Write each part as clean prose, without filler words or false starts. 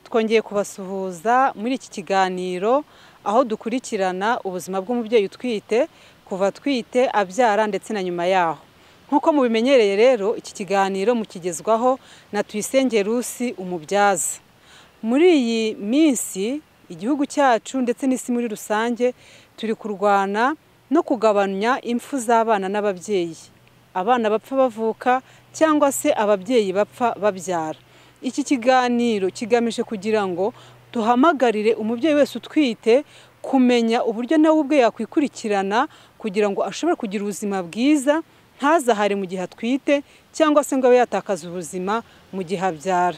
Twongeye kubasuhuza muri iki kiganiro aho dukurikirana ubuzima bw'umubyeyi utwite kuva atwite, abyara ndetse na nyuma yaho. Nk'uko mubimenyereye rero, iki kiganiro mukigezwaho na Tuyisenge Rusi umubyaza. Muri iyi minsi igihugu cyacu ndetse n'isi muri rusange turi kurwana no kugabanya impfu z'abana n'ababyeyi. Abana bapfa bavuka cyangwa se ababyeyi bapfa babyara. Iki kiganiro kigamije kugira ngo duhamagarire umubyeyi wese utwite kumenya uburyo nawe ubwe yakwikurikirana kugira ngo ashobore kugira ubuzima bwiza, ntazahare mu gihe atwite cyangwa se ngo abe yatakaza ubuzima mu gihe abyara.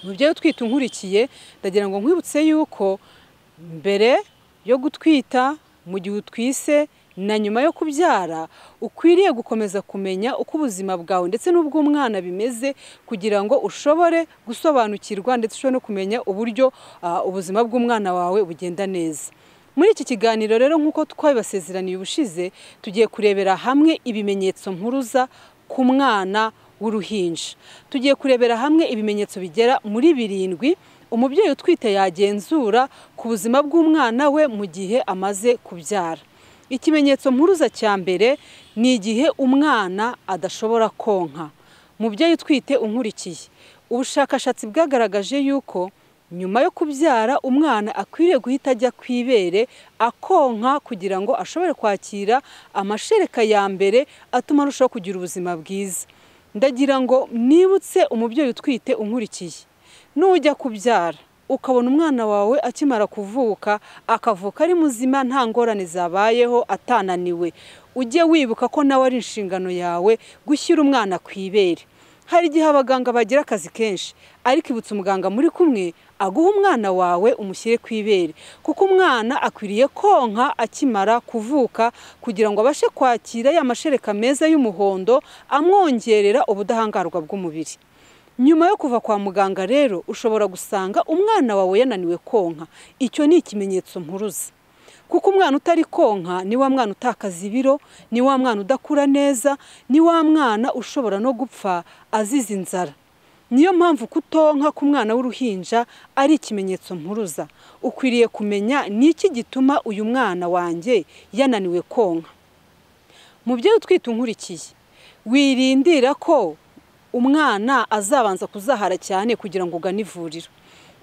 Mubyeyi utwite unkurikiye, ndagira ngo nkwibutse yuko mbere yo gutwita, mu gihe utwise na nyuma yo kubyara, ukwiriye gukomeza kumenya uko ubuzima bwawe ndetse n'ubw'umwana bimeze kugira ngo ushobore gusobanukirwa ndetse ushobore no kumenya uburyo ubuzima bw'umwana wawe bugenda neza. Muri iki kiganiro rero, nk'uko twabibasezeraniye ubushize, tugiye kurebera hamwe ibimenyetso mpuruza ku mwana w'uruhinja. Tugiye kurebera hamwe ibimenyetso bigera muri 7 umubyeyi utwite yagenzura ku buzima bw'umwana we mu gihe amaze kubyara. Ikimenyetso mpuruza cya mbere ni igihe umwana adashobora konka. Mubyeyi utwite unkurikiye, ubushakashatsi bwagaragaje yuko nyuma yo kubyara umwana akwiriye guhita ajya ku ibere akonka kugira ngo ashobore kwakira amashereka ya mbere atuma arushaho kugira ubuzima bwiza. Ndagira ngo nibutse umubyeyi utwite unkurikiye, nujya kubyara ukabona umwana wawe akimara kuvuka akavuka ari muzima nta ngorane zabayeho atananiwe, ujye wibuka ko nawe ari inshingano yawe gushyira umwana ku ibere. Hari igihe abaganga bagira akazi kenshi, ariko ibutse umuganga muri kumwe aguha umwana wawe umushyire ku ibere, kuko umwana akwiriye konka akimara kuvuka kugira ngo abashe kwakira ya mashereka meza y'umuhondo amwongerera ubudahangarwa bw'umubiri. Nyuma yo kuva kwa muganga rero, ushobora gusanga umwana wawe yananiwe konka. Icyo ni ikimenyetso mpuruza, kuko umwana utari konka ni wa mwana utakaza ibiro, ni wa mwana udakura neza, ni wa mwana ushobora no gupfa azize inzara. Niyo mpamvu kutonka ku mwana w'uruhinja ari ikimenyetso mpuruza. Ukwiriye kumenya ni iki gituma uyu mwana wanjye yananiwe konka. Mubyeyi utwite unkurikiye, wirindira ko umwana azabanza kuzahara cyane kugira ngo ugane ivuriro.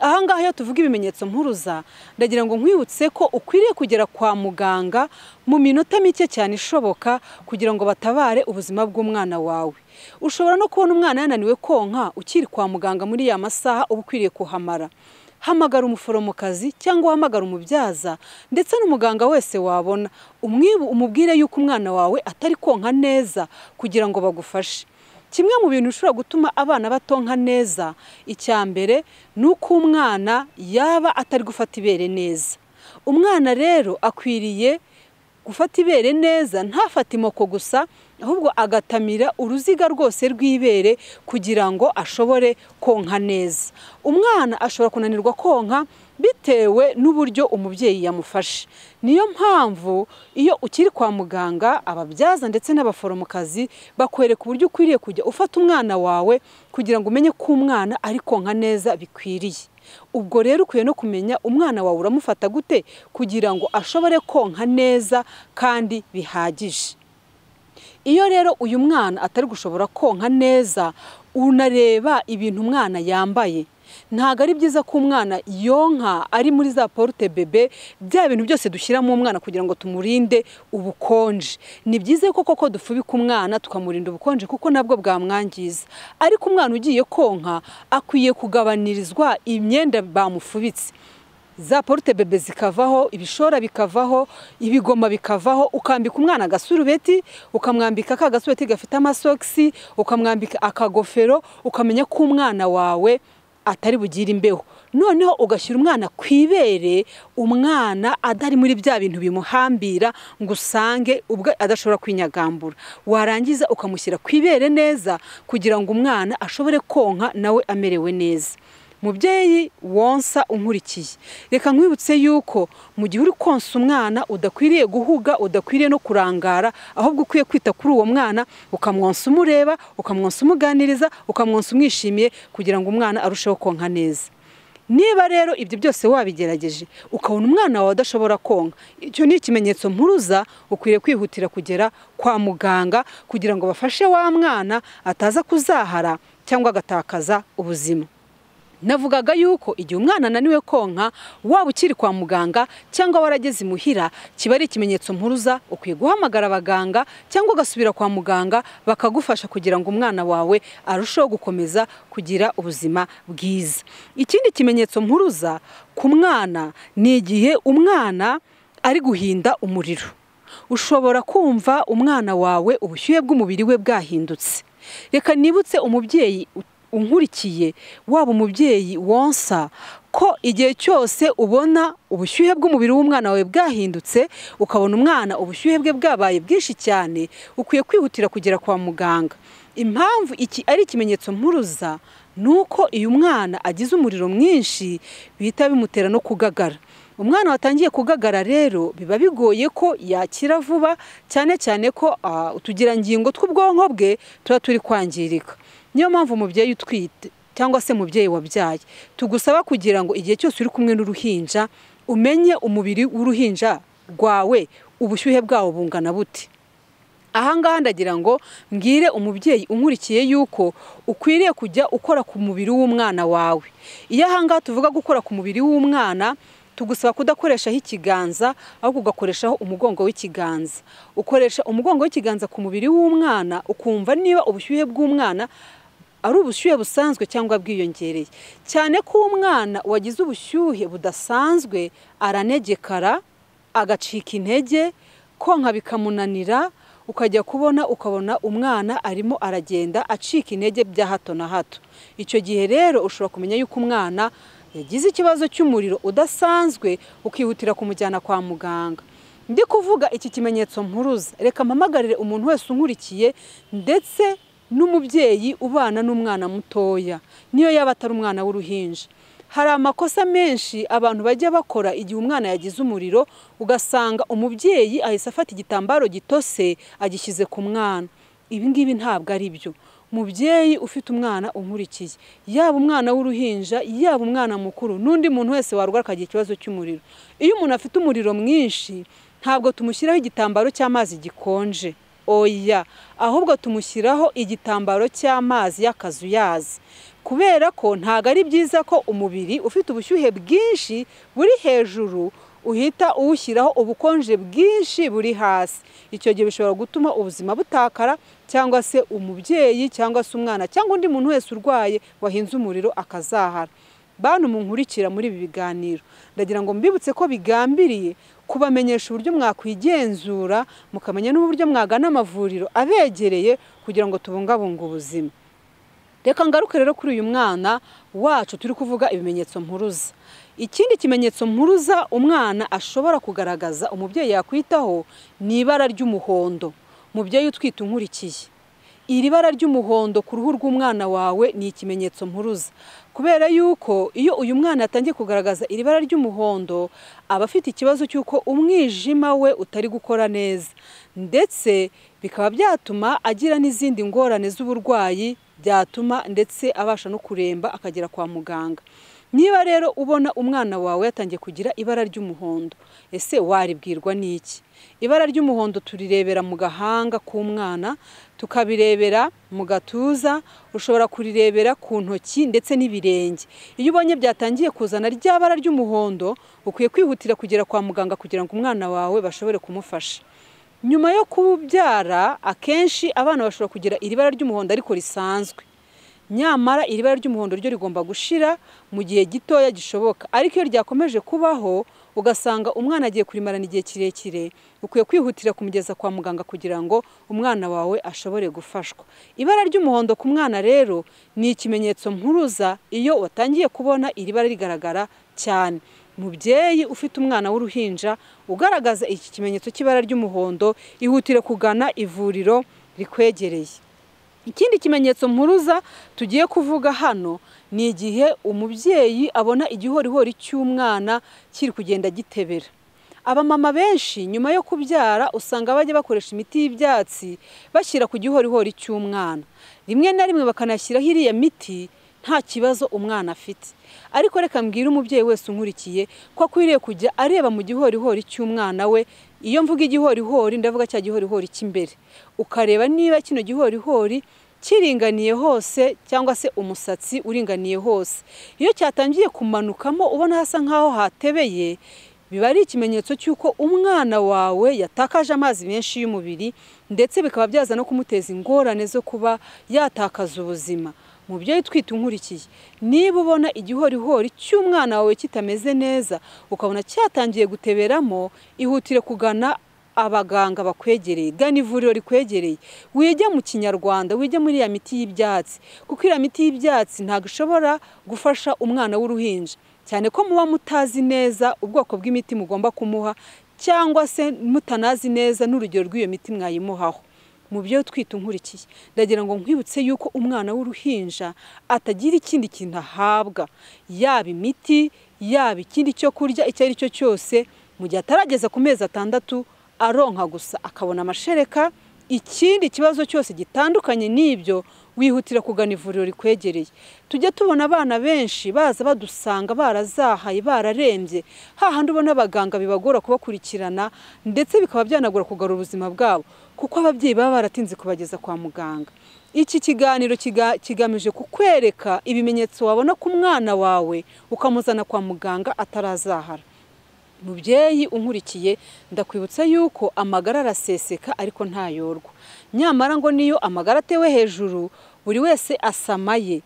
Ahangaha iyo tuvuga ibimenyetso mpuruza, ndagira ngo nkwibutse ko ukwiriye kugera kwa muganga mu minota mike cyane ishoboka kugira ngo batabare ubuzima bw'umwana wawe. Ushobora no kubona umwana yananiwe konka ukiri kwa muganga muri ya masaha uba ukwiriye kuhamara. Hamagara umuforomokazi cyangwa uhamagara umubyaza ndetse n'umuganga wese wabona, umubwire yuko umwana wawe atari konka neza kugira ngo bagufashe. Kimwe mu bintu bishobora gutuma abana batonka neza, icya mbere ni uko umwana yaba atari gufata ibere neza. Umwana rero akwiriye gufata ibere neza, ntafate imoko gusa, ahubwo agatamira uruziga rwose rw'ibere kugira ngo ashobore konka neza. Umwana ashobora kunanirwa konka bitewe n'uburyo umubyeyi yamufashe. Niyo mpamvu iyo ukiri kwa muganga, ababyaza ndetse n'abaforomokazi bakwereka uburyo ukwiriye kujya ufata umwana wawe kugira ngo umenye ko umwana ari konka neza bikwiriye. Ubwo rero ukwiye no kumenya umwana wawe uramufata gute kugira ngo ashobore konka neza kandi bihagije. Iyo rero uyu mwana atari gushobora konka neza, unareba ibintu umwana yambaye. Ntabwo ari byiza ko umwana yonka ari muri za porte bebe, bya bintu byose dushyiramo umwana kugira ngo tumurinde ubukonje. Ni byiza ko koko dufubika umwana tukamurinda ubukonje kuko nabwo bwamwangiza. Ariko umwana ugiye konka akwiye kugabanirizwa imyenda bamufubitse. Za porte bebe zikavaho, ibishora bikavaho, ibigoma bikavaho, ukambika umwana agasurubeti, ukamwambika ka gasurubeti gafite amasogisi, ukamwambika akagofero, ukamenya ko umwana wawe atari bugire imbeho. Noneho ugashyira umwana ku ibere, umwana adari muri bya bintu bimuhambira ngo usange ubwo adashobora kwinyagambura. Warangiza ukamushyira ku ibere neza kugira ngo umwana ashobore konka nawe amerewe neza. Mubyeyi wonsa unkurikiye, reka nkwibutse yuko mu gihe uri konsa umwana udakwiriye guhuga, udakwiriye no kurangara, ahubwo ukwiye kwita kuri uwo mwana, ukamwonsa umureba, ukamwonsa umuganiriza, ukamwonsa umwishimiye kugira ngo umwana arusheho konka neza. Niba rero ibyo byose wabigerageje ukabona umwana wawe adashobora konka, icyo ni ikimenyetso mpuruza, ukwiriye kwihutira kugera kwa muganga kugira ngo bafashe wa mwana ataza kuzahara cyangwa agatakaza ubuzima. Navugaga yuko igihe umwana ananiwe konka, waba ukiri kwa muganga cyangwa warageze imuhira, kiba ari ikimenyetso mpuruza, ukwiye guhamagara abaganga cyangwa ugasubira kwa muganga bakagufasha kugira ngo umwana wawe arusheho gukomeza kugira ubuzima bwiza. Ikindi kimenyetso mpuruza ku mwana ni igihe umwana ari guhinda umuriro. Ushobora kumva umwana wawe ubushyuhe bw'umubiri we bwahindutse. Reka nibutse umubyeyi unkurikiye, waba umubyeyi wonsa, ko igihe cyose ubona ubushyuhe bw'umubiri w'umwana wawe bwahindutse, ukabona umwana ubushyuhe bwe bwabaye bwinshi cyane, ukwiye kwihutira kugera kwa muganga. Impamvu iki ari ikimenyetso mpuruza ni uko iyo umwana agize umuriro mwinshi bihita bimutera no kugagara. Umwana watangiye kugagara rero biba bigoye ko yakira vuba, cyane cyane ko utugirangingo tw'ubwonko bwe tuba turi kwangirika. Niyo mpamvu umubyeyi utwite cyangwa se umubyeyi wabyaye tugusaba kugira ngo igihe cyose uri kumwe n'uruhinja umenye umubiri w'uruhinja rwawe ubushyuhe bwawo bungana bute. Aha ngaha ndagira ngo mbwire umubyeyi unkurikiye yuko ukwiriye kujya ukora ku mubiri w'umwana wawe. Iyo aha ngaha tuvuga gukora ku mubiri w'umwana, tugusaba kudakoreshaho ikiganza, ahubwo ugakoreshaho umugongo w'ikiganza. Ukoresha umugongo w'ikiganza ku mubiri w'umwana, ukumva niba ubushyuhe bw'umwana ari ubushyuhe busanzwe cyangwa bwiyongereye. Cyane ko umwana wagize ubushyuhe budasanzwe aranegekara, agacika intege, konka bikamunanira, ukajya kubona ukabona umwana arimo aragenda acika intege bya hato na hato. Icyo gihe rero ushobora kumenya yuko umwana yagize ikibazo cy'umuriro udasanzwe, ukihutira kumujyana kwa muganga. Ndi kuvuga iki kimenyetso mpuruza, reka mpamagarire umuntu wese unkurikiye ndetse n'umubyeyi ubana n'umwana mutoya, niyo yaba atari umwana w'uruhinja. Hari amakosa menshi abantu bajya bakora igihe umwana yagize umuriro, ugasanga umubyeyi ahise afata igitambaro gitose agishyize ku mwana. Ibi ngibi ntabwo ari byo. Mubyeyi ufite umwana unkurikiye, yaba umwana w'uruhinja, yaba umwana mukuru, n'undi muntu wese warwara akagira ikibazo cy'umuriro. Iyo umuntu afite umuriro mwinshi ntabwo tumushyiraho igitambaro cy'amazi gikonje, oya, ahubwo tumushyiraho igitambaro cy'amazi y'akazuyazi. Kubera ko ntabwo ari byiza ko umubiri ufite ubushyuhe bwinshi buri hejuru uhita uwushyiraho ubukonje bwinshi buri hasi. Icyo gihe bishobora gutuma ubuzima butakara, cyangwa se umubyeyi cyangwa se umwana cyangwa undi muntu wese urwaye wahinze umuriro akazahara. Bantu munkurikira muri ibi biganiro, ndagira ngo mbibutse ko bigambiriye kubamenyesha uburyo mwakwigenzura, mukamenya n'uburyo mwagana amavuriro abegereye kugira ngo tubungabunge ubuzima. Reka ngaruke rero kuri uyu mwana wacu turi kuvuga ibimenyetso mpuruza. Ikindi kimenyetso mpuruza umwana ashobora kugaragaza umubyeyi yakwitaho ni ibara ry'umuhondo. Mubyeyi utwite unkurikiye, iri bara ry'umuhondo ku ruhu rw'umwana wawe ni ikimenyetso mpuruza. Kubera yuko iyo uyu mwana atangiye kugaragaza iri bara ry'umuhondo, aba afite ikibazo cy'uko umwijima we utari gukora neza, ndetse bikaba byatuma agira n'izindi ngorane z'uburwayi, byatuma ndetse abasha no kuremba akagera kwa muganga. Niba rero ubona umwana wawe yatangiye kugira ibara ry'umuhondo, ese waribwirwa n'iki? Ibara ry'umuhondo turirebera mu gahanga k'umwana, tukabirebera mu gatuza, ushobora kurirebera ku ntoki ndetse n'ibirenge. Iyo ubonye byatangiye kuzana rya bara ry'umuhondo, ukwiye kwihutira kugera kwa muganga kugira ngo umwana wawe bashobore kumufasha. Nyuma yo kubyara, akenshi abana bashobora kugira iri bara ry'umuhondo ariko risanzwe. Nyamara iri bara ry'umuhondo ryo rigomba gushira mu gihe gitoya gishoboka, ariko iyo ryakomeje kubaho ugasanga umwana agiye kurimarana igihe kirekire, ukwiye kwihutira kumugeza kwa muganga kugira ngo umwana wawe ashobore gufashwa. Ibara ry'umuhondo ku mwana rero ni ikimenyetso mpuruza iyo watangiye kubona iri bara rigaragara cyane. Mubyeyi ufite umwana w'uruhinja ugaragaza iki kimenyetso cy'ibara ry'umuhondo, ihutire kugana ivuriro rikwegereye. Ikindi kimenyetso mpuruza tugiye kuvuga hano ni igihe umubyeyi abona igihorihori cy'umwana kiri kugenda gitebera. Abamama benshi nyuma yo kubyara usanga bajya bakoresha imiti y'ibyatsi bashyira ku gihorihori cy'umwana, rimwe na rimwe bakanashyiraho iriya miti nta kibazo umwana afite. Ariko reka mbwire umubyeyi wese unkurikiye ko akwiriye kujya areba mu gihorihori cy'umwana we. Iyo mvuga igihorihori ndavuga cya gihorihori cy'imbere, ukareba niba kino gihorihori kiringaniye hose cyangwa se umusatsi uringaniye hose. Iyo cyatangiye kumanukamo ubona hasa nkaho hatebeye, biba ari ikimenyetso cy'uko umwana wawe yatakaje amazi menshi y'umubiri, ndetse bikaba byaza no kumuteza ingorane zo kuba yatakaza ubuzima. Mubyeyi utwite unkurikiye, niba ubona igihorihori cy'umwana wawe kitameze neza, ukabona cyatangiye guteberamo, ihutire kugana abaganga bakwegereye, gana ivuriro rikwegereye. Wijya mu kinyarwanda, wijya muri ya miti y'ibyatsi, kuko iriya miti y'ibyatsi ntabwo ishobora gufasha umwana w'uruhinja, cyane ko muba mutazi neza ubwoko bw'imiti mugomba kumuha, cyangwa se mutanazi neza n'urugero rw'iyo miti mwayimuhaho. Mubyeyi utwite unkurikiye, ndagira ngo nkwibutse yuko umwana w'uruhinja atagira ikindi kintu ahabwa, yaba imiti, yaba ikindi cyo kurya icyo ari cyo cyose, mu gihe atarageza ku mezi 6 aronka gusa akabona amashereka. Ikindi kibazo cyose gitandukanye n'ibyo, wihutira kugana ivuriro rikwegereye. Tujya tubona abana benshi baza badusanga barazahaye, bararembye, hahandi ubona abaganga bibagora kubakurikirana, ndetse bikaba byanagora kugarura ubuzima bwabo, kuko ababyeyi baba baratinze kubageza kwa muganga. Iki kiganiro kigamije kukwereka ibimenyetso wabona ku mwana wawe ukamuzana kwa muganga atarazahara. Mubyeyi unkurikiye, ndakwibutsa yuko amagara araseseka ariko ntayorwa. Nyamara ngo niyo amagara atewe hejuru, buri wese asamaye.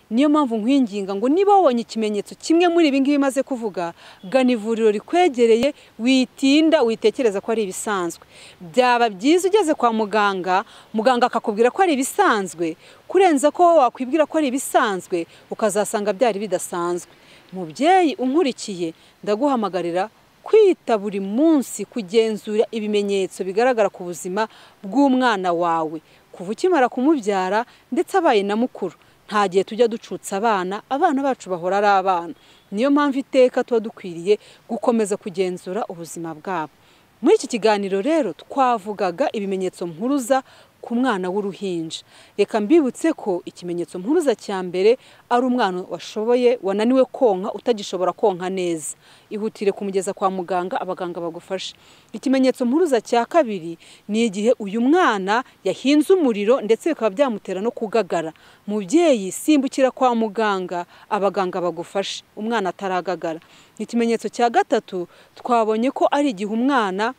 Niyo mpamvu nkwinginga ngo niba wabonye ikimenyetso kimwe muri ibi ngibi maze kuvuga, gana ivuriro rikwegereye, witinda witekereza ko ari ibisanzwe. Byaba byiza ugeze kwa muganga, muganga akakubwira ko ari ibisanzwe, kurenza ko wowe wakwibwira ko ari ibisanzwe ukazasanga byari bidasanzwe. Mubyeyi unkurikiye, ndaguhamagarira kwita buri munsi kugenzura ibimenyetso bigaragara ku buzima bw'umwana wawe kuva ukimara kumubyara ndetse abaye na mukuru. Nta gihe tujya ducutsa abana, abana bacu bahora ari abana. Niyo mpamvu iteka tuba dukwiriye gukomeza kugenzura ubuzima bwabo. Muri iki kiganiro rero twavugaga ibimenyetso mpuruza ku mwana w'uruhinja. Reka mbibutse ko ikimenyetso mpuruza cya mbere ari umwana washoboye wananiwe konka, utagishobora konka neza, ihutire kumugeza kwa muganga, abaganga bagufashe. Ikimenyetso mpuruza cya kabiri ni igihe uyu mwana yahinze umuriro ndetse bikaba byamutera no kugagara. Mubyeyi, simbukira kwa muganga, abaganga bagufashe umwana ataragagara. Ikimenyetso cya gatatu twabonye ko ari igihe umwana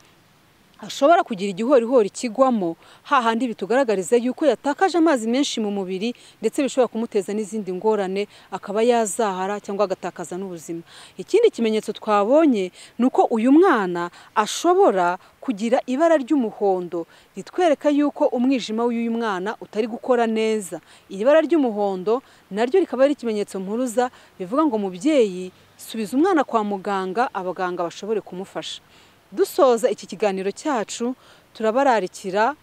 ashobora kugira igihorihori kigwamo, hahandi bitugaragariza yuko yatakaje amazi menshi mu mubiri, ndetse bishobora kumuteza n'izindi ngorane, akaba yazahara cyangwa agatakaza n'ubuzima. Ikindi kimenyetso twabonye ni uko uyu mwana ashobora kugira ibara ry'umuhondo ritwereka yuko umwijima w'uyu mwana utari gukora neza. Iri bara ry'umuhondo naryo rikaba ari ikimenyetso mpuruza, bivuga ngo mubyeyi, subiza umwana kwa muganga, abaganga bashobore kumufasha. Dusoza iki kiganiro cyacu, turabararikira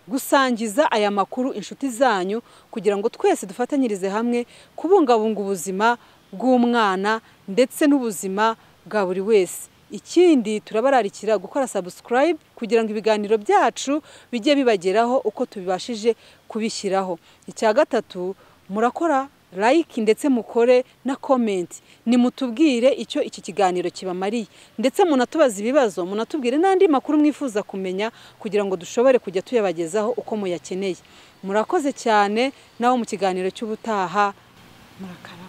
gusangiza aya makuru inshuti zanyu, kugira ngo twese dufatanyirize hamwe kubungabunga ubuzima bw'umwana ndetse n'ubuzima bwa buri wese. Ikindi turabararikira gukora subscribe kugira ngo ibiganiro byacu bijye bibageraho uko tubibashije kubishyiraho. Icya gatatu, murakora like ndetse mukore na comment, nimutubwire icyo iki kiganiro kibamariye, ndetse munatubaza ibibazo, munatubwire n'andi makuru mwifuza kumenya kugira ngo dushobore kujya tuyabagezaho uko muyakeneye. Murakoze cyane, naho mu kiganiro cy'ubutaha, murakarama.